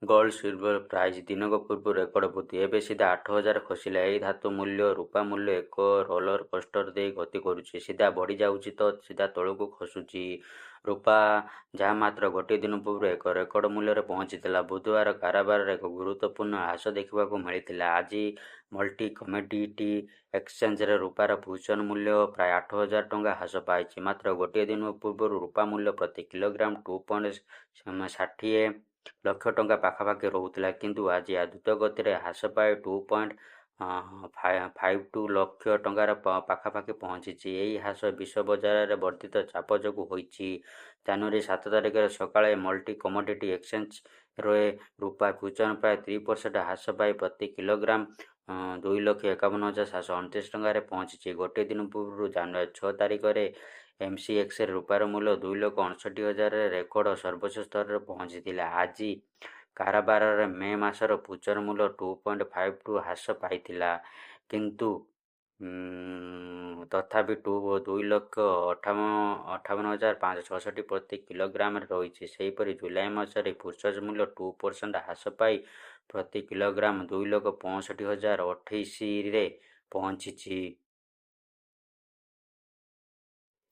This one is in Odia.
ଗୋଲ୍ଡ ସିଲଭର ପ୍ରାଇସ୍ ଦିନକ ପୂର୍ବରୁ ରେକର୍ଡ ବୃଦ୍ଧି, ଏବେ ସିଧା 8,000 ଖସିଲା ଏହି ଧାତୁ ମୂଲ୍ୟ। ରୂପା ମୂଲ୍ୟ ଏକ ରୋଲର କୋଷ୍ଟର ଦେଇ ଗତି କରୁଛି। ସିଧା ବଢ଼ିଯାଉଛି ତ ସିଧା ତଳକୁ ଖସୁଛି। ରୂପା ଯାହା ମାତ୍ର ଗୋଟିଏ ଦିନ ପୂର୍ବରୁ ଏକ ରେକର୍ଡ ମୂଲ୍ୟରେ ପହଞ୍ଚିଥିଲା, ବୁଧବାର କାରବାରରେ ଏକ ଗୁରୁତ୍ୱପୂର୍ଣ୍ଣ ହ୍ରାସ ଦେଖିବାକୁ ମିଳିଥିଲା। ଆଜି ମଲ୍ଟି କମୋଡିଟି ଏକ୍ସଚେଞ୍ଜରେ ରୂପାର ଫ୍ୟୁଚର ମୂଲ୍ୟ ପ୍ରାୟ 8,000 ଟଙ୍କା ହ୍ରାସ ପାଇଛି। ମାତ୍ର ଗୋଟିଏ ଦିନ ପୂର୍ବରୁ ରୂପା ମୂଲ୍ୟ ପ୍ରତି କିଲୋଗ୍ରାମ 2.60 ଲକ୍ଷ ଟଙ୍କା ପାଖାପାଖି ରହୁଥିଲା, କିନ୍ତୁ ଆଜି ଏହା ଦ୍ରୁତ ଗତିରେ ହ୍ରାସ ପାଇ 2.52 ଲକ୍ଷ ଟଙ୍କାର ପାଖାପାଖି ପହଞ୍ଚିଛି। ଏହି ହ୍ରାସ ବିଶ୍ୱ ବଜାରରେ ବର୍ଦ୍ଧିତ ଚାପ ଯୋଗୁଁ ହୋଇଛି। ଜାନୁଆରୀ 7 ତାରିଖରେ ସକାଳେ ମଲ୍ଟି କମୋଡିଟି ଏକ୍ସଚେଞ୍ଜରେ ରୂପା ଫ୍ୟୁଚର ପ୍ରାୟ 3% ହ୍ରାସ ପାଇ ପ୍ରତି କିଲୋଗ୍ରାମ 2,51,729 ଟଙ୍କାରେ ପହଞ୍ଚିଛି। ଗୋଟିଏ ଦିନ ପୂର୍ବରୁ ଜାନୁଆରୀ 6 ତାରିଖରେ ଏମ୍ସିଏକ୍ସରେ ରୂପାର ମୂଲ୍ୟ 2,59,000 ରେକର୍ଡ ସର୍ବୋଚ୍ଚ ସ୍ତରରେ ପହଞ୍ଚିଥିଲା। ଆଜି କାରବାରରେ ମେ ମାସର ଫ୍ୟୁଚର ମୂଲ୍ୟ 2.52 ହ୍ରାସ ପାଇଥିଲା, କିନ୍ତୁ ତଥାପି 2,58,566 ପ୍ରତି କିଲୋଗ୍ରାମରେ ରହିଛି। ସେହିପରି ଜୁଲାଇ ମାସରେ ଫ୍ୟୁଚର୍ସ ମୂଲ୍ୟ 2% ହ୍ରାସ ପାଇ ପ୍ରତି କିଲୋଗ୍ରାମ 2,65,028ରେ ପହଞ୍ଚିଛି।